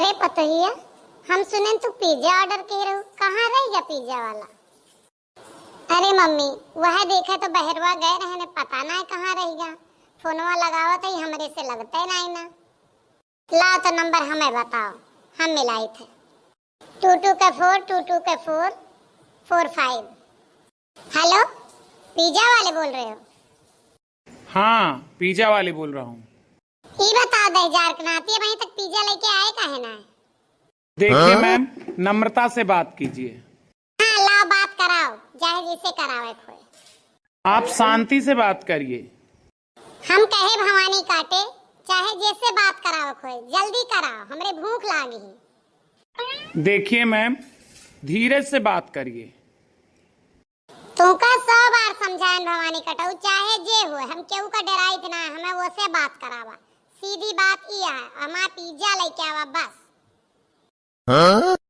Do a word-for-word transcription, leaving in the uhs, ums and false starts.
ए पतोहिया, हम सुनेन तू पिज्जा order किहे रहू, कहाँ रहि गया पिज्जा वाला? अरे मम्मी, वह देखे तो बहरवा गए रहेन, पता नाहीं कहाँ रहि गया। फोनवा लगावत ही, हमरे से लगते नाहीं ना। लाव तो नंबर हमें बताव, हम मिलाइत है। Two two के four, two two के four, four five। Hello, पिज्जा वाले बोल रहे हो? हाँ, पिज्जा वाले बोल रहा हूँ। ई बताव दहिजरकनाथ, अबहीं तक पिज्जा लइके आए काहे ना? देखिए हाँ? मैम, नम्रता से बात कीजिए। हाँ, लाव बात कराव, चाहे जेसे करावे क होए। आप शांति से बात करिए। हम कहे भवानी काटे, चाहे जेसे बात करावे क होए, जल्दी कराव, हमरे भूख लागि ही। देखिए मैम, धीरज से बात करिए। तुहका सौ बार समझाएन भवानी कटऊ, चाहे जे होए, हम केहू का डेराइत ना, हमें वोसे बात करावा। सीधी बात ई है, हमार पिज्जा लइके आवा बस। हाँ?